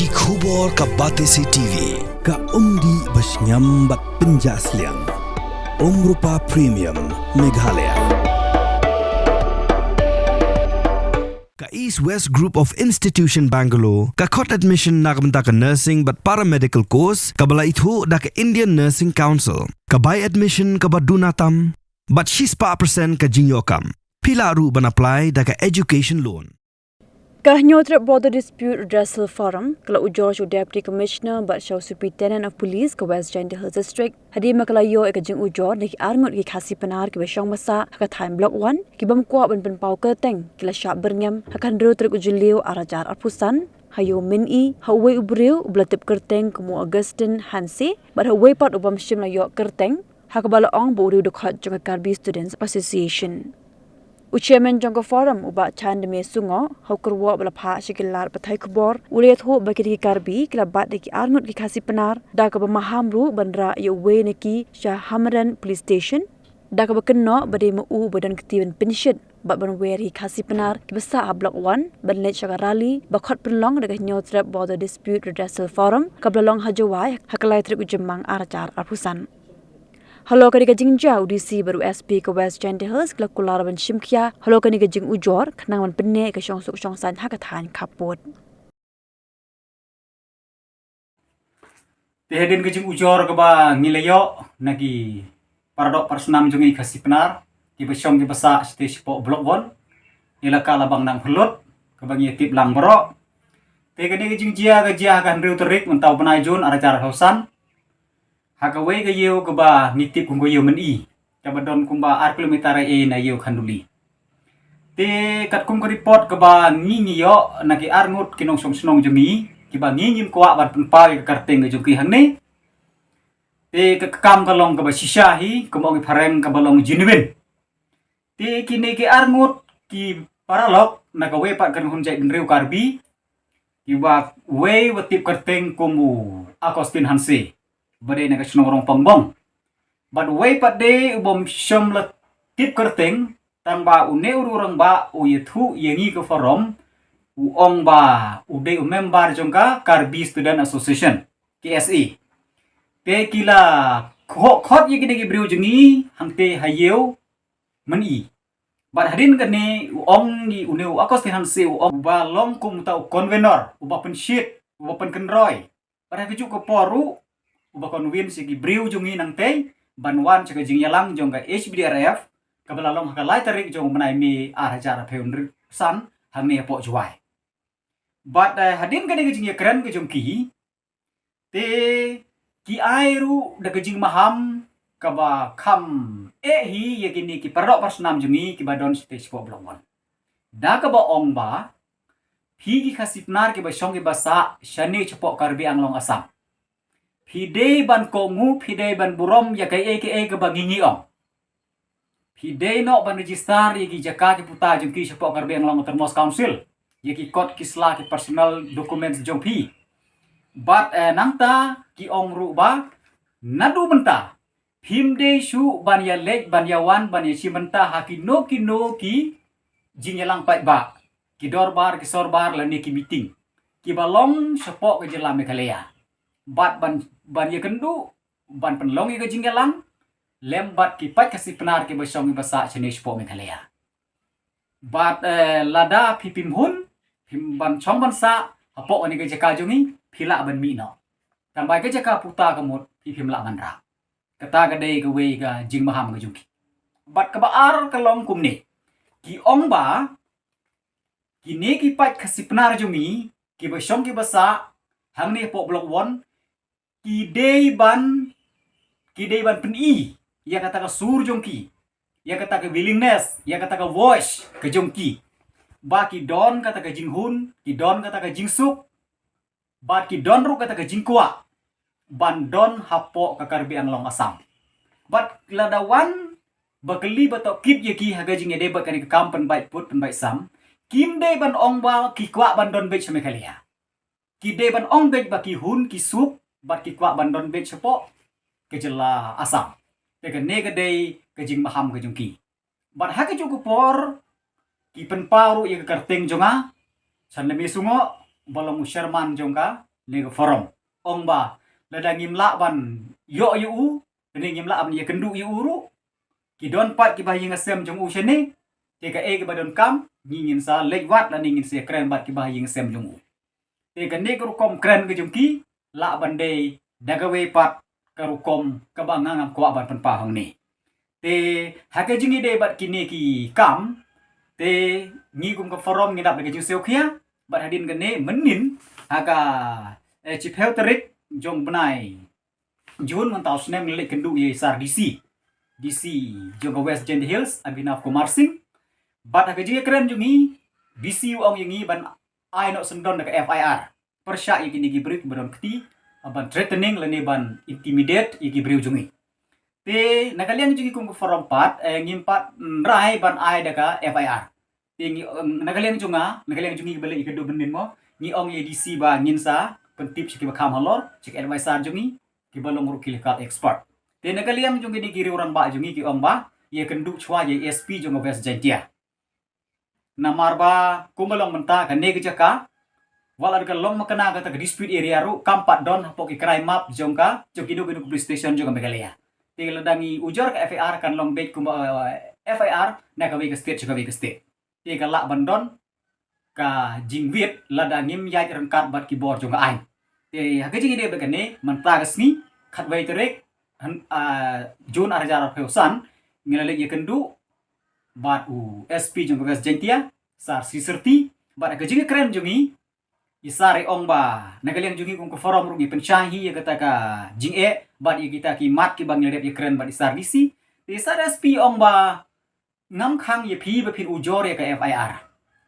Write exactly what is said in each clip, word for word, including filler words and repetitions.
Ki khubor ka Batesi T V, ka umdih ba shngiam bad pynjah sliang. Umrupa Premium, Meghalaya. Ka East West Group of Institution Bangalore ka khot admission na ka bynta ka nursing bad paramedical course kaba la ithuh da ka Indian Nursing Council. Ka bai admission kaba duna tam bad shispah percent ka jingïoh kam. Phi lah ruh ban apply da ka education loan. Ka Hynñiewtrep Border Dispute Redressal Forum ka la ujor sha u Deputy Commissioner bad sha u Superintendent of Police ka West Jaintia Hills District, hadien ba ka la ïoh ïa ka jingujor na ki arngut ki Khasi Pnar kiba shong ba sah ha ka thaiñ Block One, ki bym kwah ban pynpaw kyrteng, ki la shah byrngem ha ka hynriew tarik u Jylliew ar hajar arphew san ha ïew Myni ha uwei u briew uba la tip kyrteng kum u Augustine Hanse bad ha uwei pat u bym shym la ïoh kyrteng, ha kaba la ong ba u riew dkhot jong ka Karbi Students Association. U Chairman jong ka Forum, u Bah Chandame Sungoh, ha u kyrwoh ba la phah sha ki lad pathai khubor, u la ïathuh ba kitei ki Karbi ki la bat da ki arngut ki Khasi Pnar, da kaba maham ruh ban rah ïa uwei na ki sha Hamren Police Station, da kaba kynnoh ba dei ma u ba don kti ban pynshit bad ban wer ïa ki Khasi Pnar kiba sah ha Block One ban leit sha ka rally ba khot pynlong da ka Hynñiewtrep Border Dispute Redressal Forum kaba la long ha Jowai ha ka lai tarik u Jymmang ar hajar arphew san. Halor kane ka jingjia, u D C bad u S P ka West Jaintia Hills ki la kular ban shim khia halor kane ka jingujor khnang ban pynneh ïa ka shongsuk shongsaiñ ha ka thaiñ khappud. Te hadien ka jingujor kaba ngi la ïoh na ki paradoh parasnam jong ngi Khasi Pnar kiba shong kiba sah shatei shapoh Block One, elaka Labang Nangphyllut, kaba ngi tip lang baroh. Te kane ka jingjia ka jia ha ka hynriew tarik mynta u bnai Jun ar hajar arphew san, ha kawei ka ïew kaba ngi tip kum ka ïew Myni, kaba don kumba ar kilometer ei ei na ïew Khanduli. Te katkum ka report kaba ngi ngi ïoh na ki arngut ki nongshong shnong jong ngi kiba ngi ngim kwah ban pynpaw ïa ka kyrteng ka jong ki hangne. Te ka kam ka long kaba shisha hi, kumba ong ki phareng, kaba long genuine. Te kine ki arngut ki paralok na kawei pat ka kynhun jaitbynriew Karbi, kiba uwei uba tip kyrteng kum u Augustine Hanse, ba dei na ka shnong Rongpangbong. Bad uwei pat de u bym shym la tip kyrteng, tang ba une u rangbah u ïathuh ïa ngi ka Forum, u ong ba u dei u member jong ka Karbi Student Association, K S A. Te ki la khot khot ïa kine ki briew jong ngi hangtei ha ïew Myni. Bad hadien kane u ong ngi une u Augustine Hanse u ong uba long kum uta u convener, uba pynshit, uba pynkynroi. Bad ha kajuh ka por ruh uba convince ïa ki briew jong ngi nangtei ban wan sha ka jingïalang jong ka H B D R F, kaba la long ha ka lai tarik jong u bnai May ar hajar arphew san hangne hapoh Jowai. Bad, eh, hadien kane ka jingïakren ka jong ki, te ki ai ruh da ka jingmaham kaba kham eh hi ïa kine ki paradoh parasnam jong ngi kiba don shatei shapoh Block One. Da kaba ong ba phi ki Khasi Pnar kiba shong kiba sah shane shapoh Karbi Anglong Assam, phi dei ban kohnguh, phi dei ban burom ïa kaei kaei kaba ngi ngi ong. Phi dei noh ban register ïa ki jaka ki puta jong ki shapoh Karbi Anglong Autonomous Council, ïa ki kot ki sla, ki personal documents jong phi. Bad, eh, nangta ki ong ruh ba naduh mynta phim dei shuh ban ïaleit, ban ïawan, ban ïashim bynta ha kino kino ki jingïalang paidbah, ki dorbar, ki sorbar lane ki meeting kiba long shapoh ka jylla Meghalaya. Bad ban, ban ïakynduh ban pynlong ïa ka jingïalang lem bad ki paid Khasi Pnar kiba shong kiba sah shane shapoh Meghalaya. Bad, eh, lada phi phim hun, phim ban shong ban sah hapoh kane ka jaka jong ngi, phi lah ban mih noh. Tang ba ka jaka puta ka mut phi phim lah ban rah. Kata ka dei kawei ka jingmaham ka jong ki. Bad kaba ar ka long kumne. Ki ong ba kine ki paid Khasi Pnar jong ngi kiba shong kiba sah hangne hapoh Block One, ki dei ban, ki dei ban pyni ïa kata ka sur jong ki, ïa kata ka willingness, ïa kata ka voice ka jong ki, ba ki don kata ka jinghun, ki don kata ka jingsuk, bad ki don ruh kata ka jingkwah ban don hapoh ka Karbi Anglong Assam. Bad lada wan ba kylli ba tohkit ïa ki ha ka jingïadei bad kane ka kam pynbeit put pynbeit sam, kim dei ban ong ba ki kwah ban don beit sha Meghalaya. Ki dei ban ong beit ba ki hun, ki suk, bad ki kwah ban don beit shapoh ka jylla Assam. Te kane ka dei ka jingmaham ka jong ki. Bad ha kajuh ka por ki pynpaw ruh ïa ka kyrteng jong nga, Chandame Sungoh, ba long u chairman jong ka ne ka forum. Ong ba lada ngim lah ban ïoh ïa u, lada ngim lah ban ïakynduh ïa u ruh, ki don pat kiba ïing sem jong u shane, te kaei kaba donkam, ngi ngin sa leit wad lane ngin sa kren bad kiba ïing sem jong u. Te kane ka rukom kren ka jong ki lah ban dei da kawei pat ka rukom kaba nga ngam kwah ban pynpaw hangne. Te ha ka jingïadei bad kine ki kam, te ngi kum ka forum ngi dap da ka jingsngewkhia, bad hadien kane mynnin ha ka, eh, shiphew tarik jong bnai June mynta u snem ngi leit kynduh ïa i Sar D C, D C jong ka West Jaintia Hills, Abhinav Kumar Singh. Bad ha ka jingïakren jong ngi, D C u ong ïa ngi ban ai noh syndon da ka F I R pyrshah ïa kine ki briew kiba don kti ban threatening lane ban intimidate ïa ki briew jong ngi. Te na ka liang jong ngi kum ka forum pat, eh, ngim pat, mm, rai ban ai da ka F I R. Te ngi, mm, na ka liang jong nga, na ka liang jong ngi kiba leit ïakynduh mynnin mo, ngi ong ïa D C ba ngin sa pyntip sha kiba kham halor, sha ki advisor jong ngi, kiba long ruh ki legal expert. Te na ka liang jong kine ki riew rangbah jong ngi ki ong ba ïakynduh shuwa ïa i S P jong ka West Jaintia. Namar ba kumba long mynta kane ka jaka, wat la ka long makna kata ka dispute area ruh kam pat don hapoh ki crime map jong ka, jong kino kino ki police station jong ka Meghalaya. Te lada ngi ujor ka F I R kan long beit kumba, eh, F I R na kawei ka state sha kawei ka state. Te ka lah ban don ka jingwit lada ngim ïaid ryngkat bad ki bor jong ka aiñ. Te ha ka jingïadei bad kane mynta ka sngi khatwei tarik, ah, June ar hajar arphew san, ngi la leit ïakynduh bad u S P jong ka West Jaintia, Sar Sri Syrti, bad ha ka jingïakren jong ngi, i Sar i ong ba na ka liang jong ngi kum ka forum ruh ngi pynshai hi ïa kata ka jingeh bad ïa kita ki mat kiba ngi la dep ïakren bad i Sar D C. Te i Sar S P i ong ba ngam khang ïa phi ba phin ujor ïa ka F I R.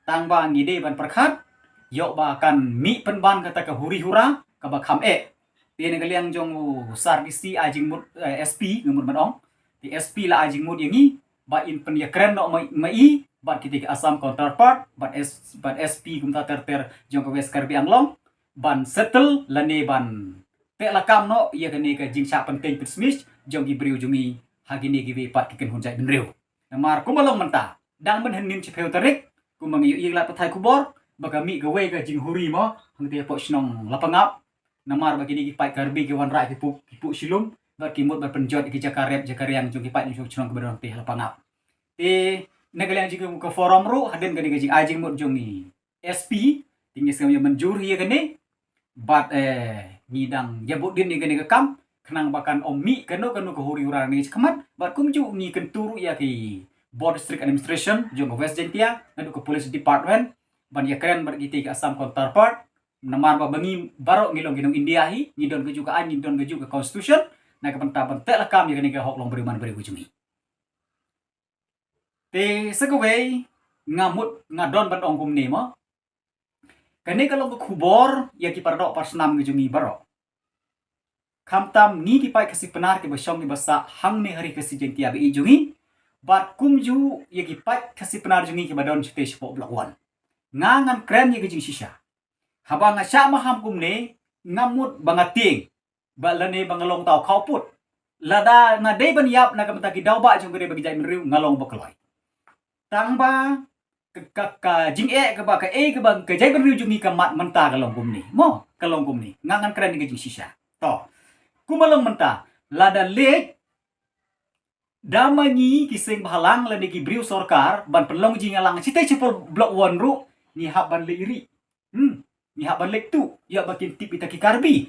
Tang ba ngi dei ban pyrkhat ïoh ba kan mih pynban kata ka huri hura kaba kham eh. Te na ka liang jong u Sar D C ai jingmut, eh, S P nga mut ban ong. Te S P la ai jingmut ïa ngi ba in pynïakren noh ma, ma i bad kita ki Assam counterpart bad S, bad S P kumta ter ter jong ka West Karbi Anglong ban settle lane ban teh lakam noh ïa kane ka jingshah pynteng pynsmit jong ki briew jong ngi ha kine kiwei pat ki kynhun jaitbynriew. Namar kumba long mynta dang mynhynnin shiphew tarik kumba ngi ïohi lad pathai khubor ba ka mih kawei ka jinghuri mo hangtei hapoh shnong Lapangap. Namar ba kine ki paid Karbi ki wanrah ki puh, ki puh shilum bad ki mut ban pynjot ïa ki jaka rep jaka riang jong ki paid nongshong shnong kiba don hangtei ha Lapangap. Te na ka liang jong ka forum ruh hadien kane ka jingai jingmut jong i S P, te ngi sngew ïa mynjur hi ïa kane bad, eh, ngi dang ïa bud dien ïa kane ka kam khnang ba kan ym mih kano kano ka huri hura ngi shakhmat bad kumjuh ngi kyntu ruh ïa ki Border District Administration jong ka West Jaintia naduh ka Police Department ban ïakren bad kita ki Assam counterpart. Namar ba, ba ngi baroh ngi long ki nong India hi, ngi don kajuh ka aiñ, ngi don kajuh ka constitution, na ka bynta ban teh lakam ïa kane ka hok long briew man briew ka jong ngi. Te sa kawei nga mut nga don ban ong kumne mo. Kane ka long ka khubor ïa ki paradoh parasnam ka jong ngi baroh. Khamtam ngi ki paid Khasi Pnar kiba shong kiba sah hangne ha ri Khasi Jaiñtia ba ïeit jong ngi bad kumjuh ïa ki paid Khasi Pnar jong ngi kiba don shatei shapoh Block One. Nga ngan kren ïa ka jingshisha. Haba nga shah maham kumne, nga mut ba nga tieng ba lane ba nga long tau khawput. Lada nga dei ban ïap na ka bynta ki daw ba jong ka dei ba ki jaitbynriew nga long ba kloi. Tang ba ka, ka, ka jingeh kaba ka, eh, kaba ka jaitbynriew jong ngi ka mad mynta ka long kumne. Mo, ka long kumne. Nga ngan kren ka jingshisha. To. Kumba long mynta, lada leit da ma ngi ki seng bhalang lane ki briew sorkar ban pynlong jingïalang shatei shapoh Block One ruh ngi hap ban leit ri. Hmm. Ngi hap ban leit tuh ïa ba kin tip ita ki Karbi.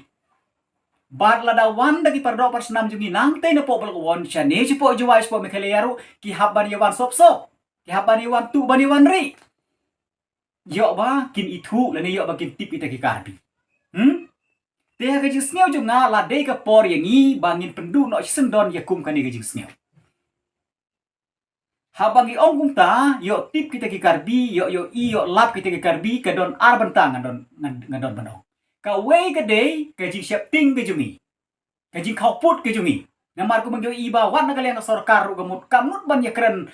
Bad lada wan da ki paradoh parasnam jong ngi nangtei napoh Block One shane shapoh Jowai shapoh Meghalaya ruh ki hap ban ïa wan sop sop. Ki hap ban ïa wan tuh ban ïa wan ri. Ïoh ba kin ithuh lane ïoh ba kin tip ita ki Karbi. Hmm? Te ha ka jingsngew jong nga la dei ka por ïa ngi ba ngin pynduh noh shisyndon ïa kum kane ka jingsngew. Haba ngi ong kumta, ïoh tip kita ki Karbi, ïoh, ïoh i, ïoh lap kita ki Karbi, ka don ar bynta nga don, nga, nga don ban ong. Kawei ka dei ka jingsheptieng ka jong ngi. Ka jingkhawput ka jong ngi. Namar kumba ngi ïohi ba wat na ka liang ka sorkar ruh ka mut, ka mut ban ïakren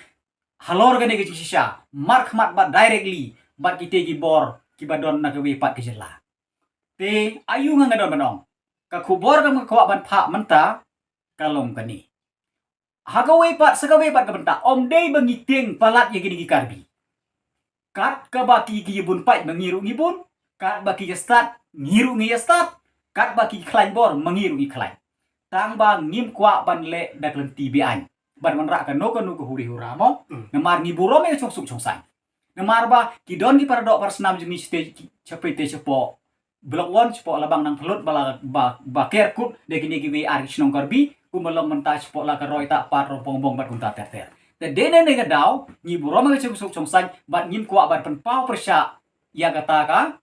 halor kane ka jingshisha markhmat bad directly bad kita ki bor kiba don na kawei pat ka jylla. Te aïu nga nga don ban ong. Ka khubor kaba nga kwah ban phah mynta ka long kane. Ha kawei pat, sa kawei pat ka bynta, ym dei ba ngi tieng palat ïa kine ki Karbi. Kat kaba ki, ki bun paid ba ngi ruh ngi bun, kat ba ki stad ngi ruh ngi ïa stad, katba ki khlaiñ bor, ma ngi ruh ngi khlaiñ. Tang ba ngim kwah ban leh da ka lynti be-aiñ. Ban wanrah kano kano ka huri hura mo. Hmm. Namar ngi burom ïa ka jingsuk jingsaiñ. Namar ba ki don ki para doh para snam jong ngi shatei, shapoh, shapoh Block One, shapoh Labang Nangphyllut, ba la, ba, ba ker kut da kine kiwei ar ki shnong Karbi, kumba long mynta shapoh la ka Roitah, Pat, Rongpongbong bad kumta ter ter. Te dei na kane ka daw, ngi burom ïa ka jingsuk jingsaiñ, bad ngim kwah ban pynpaw pyrshah ïa kata ka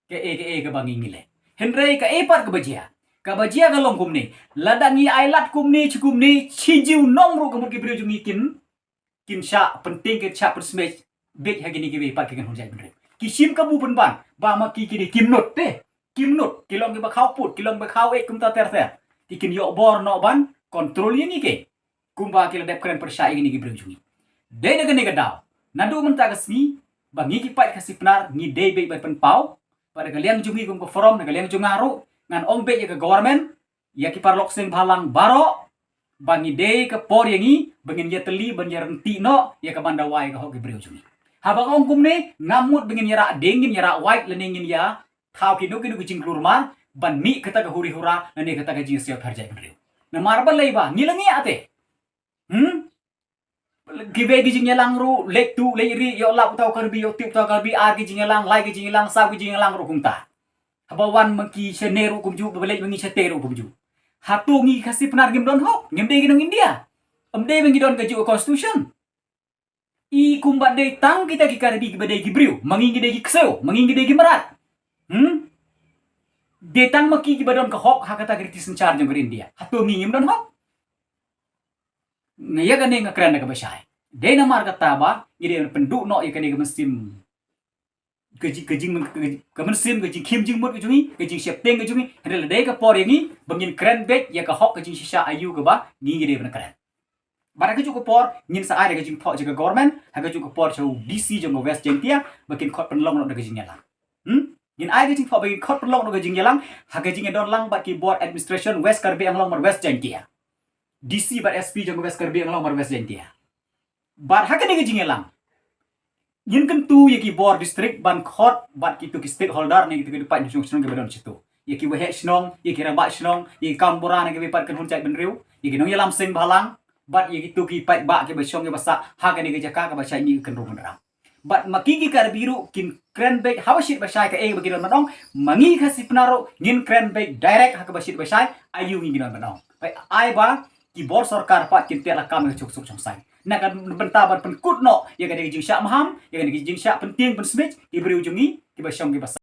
kaei kaei kaba ngi ngi leh. Hynrei kaei pat kaba jia, kaba jia ka long kumne. Lada ngi ailad kumne shi kumne, shi junom ruh ka mut ki briew jong ngi kin, kin shah pyntieng, kin shah pynsmej beit ha kine kiwei pat ki kynhun jaitbynriew. Ki shim kabu pynban ba ma ki kine kim nud te, kim nud, ki long kiba khaw put, ki long kiba khaw eh kumta ter ter. Ki kin ïoh bor noh ban control ïa ngi keiñ, kumba ki la dep kren pyrshah ïa kine ki briew jong ngi. Dei na kane ka daw, naduh mynta ka sngi, ba ngi ki paid Khasi Pnar ngi dei beit ban pynpaw, ba da ka liang jong ngi kum ka forum, da ka liang jong nga ruh, ngan ong beit ïa ka government, ïa ki paralok seng bhalang baroh, ba ngi dei ka por ïa ngi ba ngin ïatylli, ban ïaryntih noh ïa ka ban dawa ïa ka hok ki briew jong ngi. Haba nga ong kumne, ngam mut ba ngin ïarah dieng, ngin ïarah wait, lane ngin ïa thaw kino kino ki jingklur mar ban mih kata ka huri hura lane kata ka jingïaseng phar jaitbynriew. Namar balei ba ngi la ngiah te. Hmm? Kiwei ki jingïalang ruh, leit tuh leit rieh, ïoh lap uta u Karbi, ïoh tip uta u Karbi, ar ki jingïalang, lai ki jingïalang, saw ki jingïalang ruh kumta. Haba wan ma ki shane ruh kumjuh, ba leit ma ngi shate ruh kumjuh. Hato ngi Khasi Pnar ngim don hok, ngim dei ki nong India? Ym dei ba ngi don kajuh ka constitution? I kumba dei tang kita ki Karbi kiba dei ki briew, ma ngi ngi dei ki ksew, ma ngi ngi dei ki mrad. Hmm? Dei tang ma ki kiba don ka hok ha kata ka riti synshar jong ka ri India. Hato ngi ngim don hok? Nga ïa kane nga kren da kaba shai. Dei namar kata ba ngi dei pynduh noh ïa kane ka mynsiem, ka jing, ka jing, ka jing, ka mynsiem, ka jingkhim jingmut ka jong ngi, ka jingsheptieng ka jong ngi. Hynrei la dei ka por ïa ngi ba ngin kren beit ïa ka hok ka jingshisha aïu kaba ngi ngi dei ban kren. Bad ha kajuh ka por ngin sa ai da ka jingthoh jong ka government, ha kajuh ka por sha u D C jong ka West Jaintia, ba kin khot pynlong noh da ka jingïalang. Hmm? Ngin ai ka jingthoh ba kin khot pynlong noh da ka jingïalang ha ka jingïadon lang bad ki bor administration West Karbi Anglong bad West Jaintia. D C bad S P jong ka West Karbi Anglong bad West Jaintia. Bad ha kane ka jingïalang, ngin kyntu ïa ki bor district ban khot bad kito ki stakeholder ne kito ki paid shnong shnong kiba don shato. Ïa ki waheh shnong, ïa ki rangbah shnong, ïa ki kam bora ne kiba pat kynhun jaitbynriew, ïa ki nongïalam seng bhalang, bad ïa kito ki paidbah kiba shong kiba sah ha kane ka jaka kaba shait ngi ka kynrum kynram. Bad ma ki ki Karbi ruh kin kren beit haba shit ba shai kaei ba ki don ban ong, ma ngi Khasi Pnar ruh ngin kren beit direct ha kaba shit ba shai aïu ngi ki don ban ong. Peit ai ba ki bor sorkar pat kin teh lakam ïa ka jingsuk jingsaiñ. Na ka bynta ban pynkut noh ïa kane ka jingshah maham, ïa kane ka jingshah pyntieng pynsmej ki briew jong ngi kiba shong kiba sah.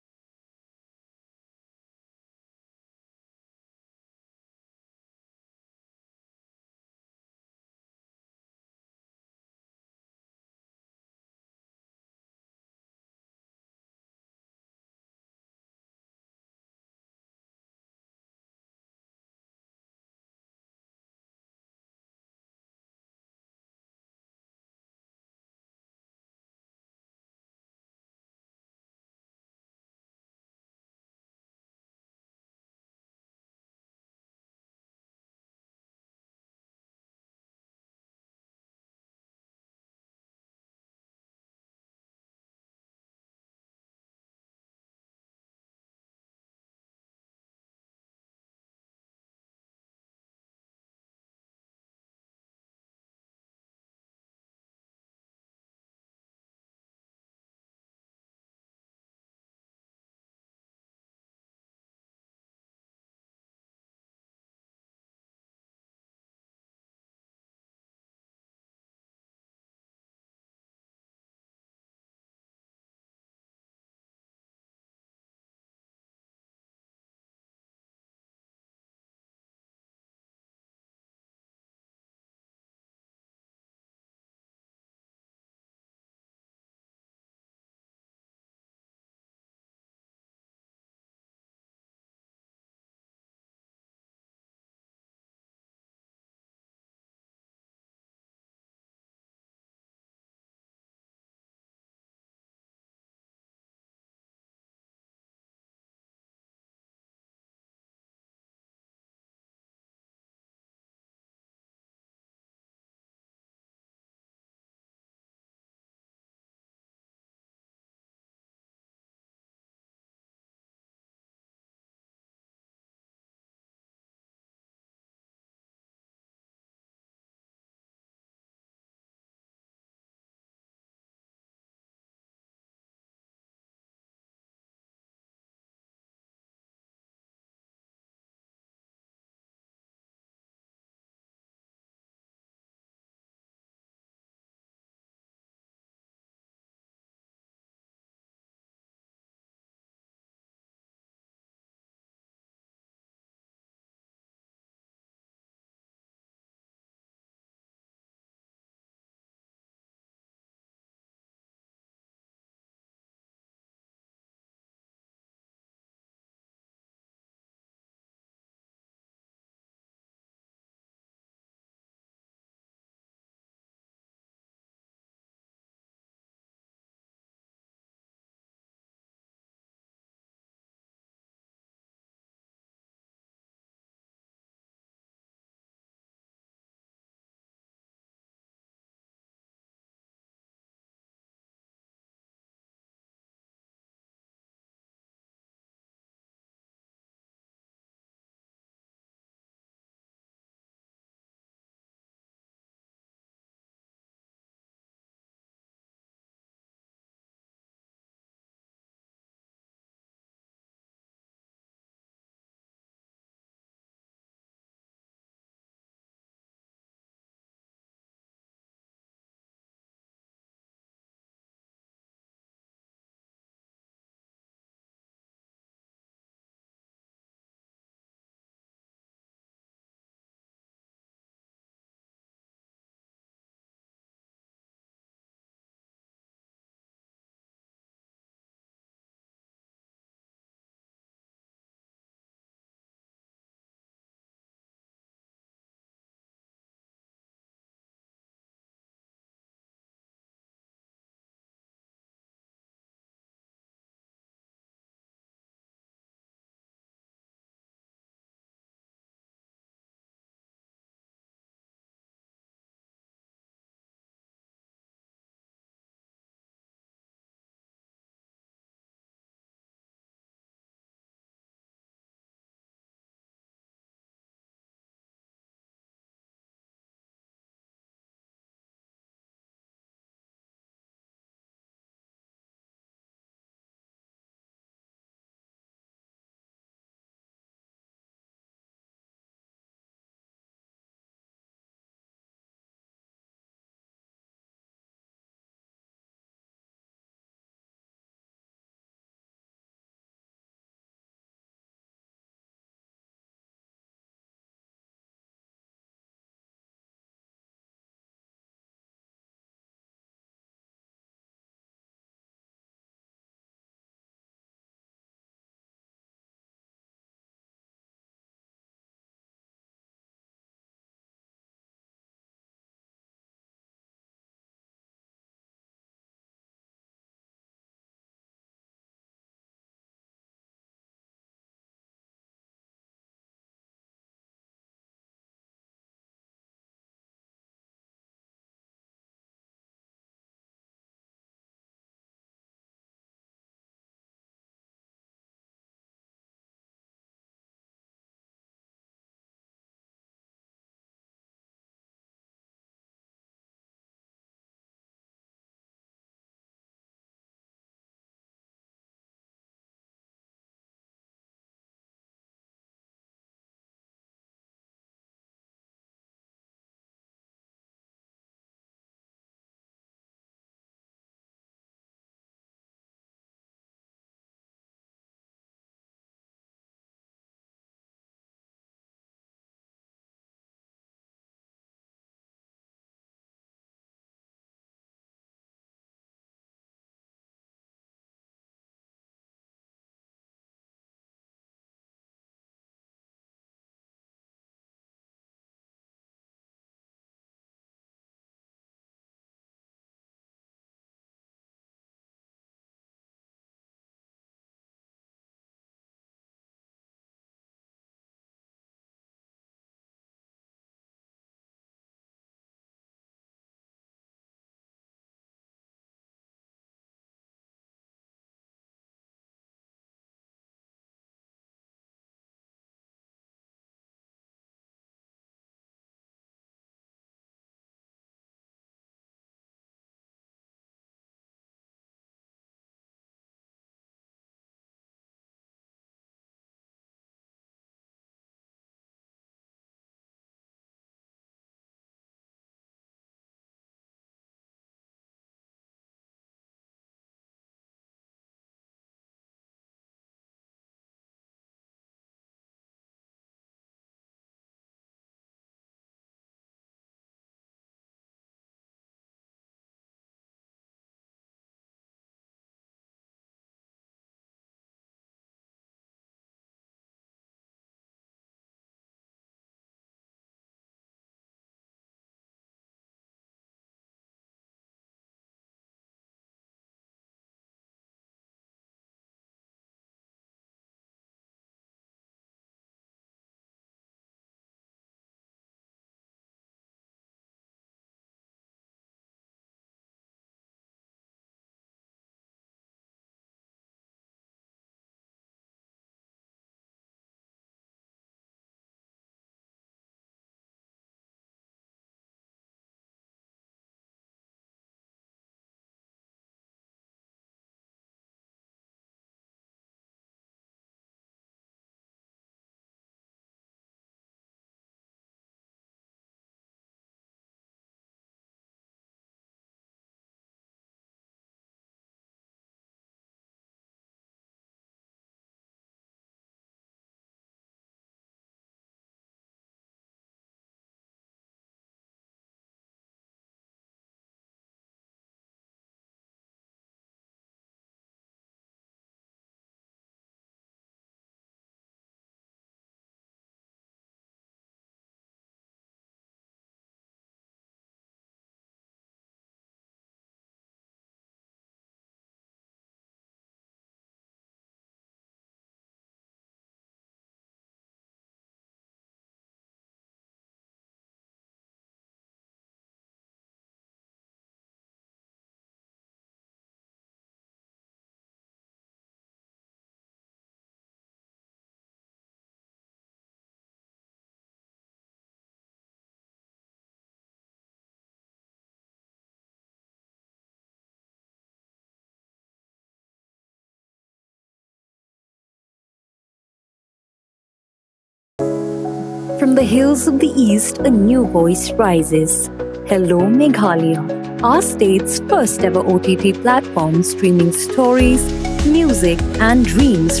From the hills of the East, a new voice rises. Hello Meghalaya, our state's first ever O T T platform streaming stories, music, and dreams.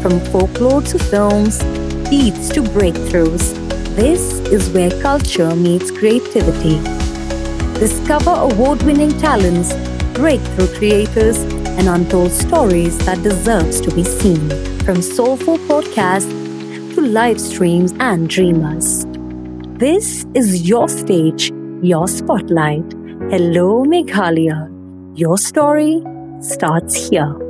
From folklore to films, beats to breakthroughs, this is where culture meets creativity. Discover award winning talents, breakthrough creators, and untold stories that deserves to be seen. From soulful podcasts to live streams and dreamers. This is your stage, your spotlight. Hello Meghalaya. Your story starts here.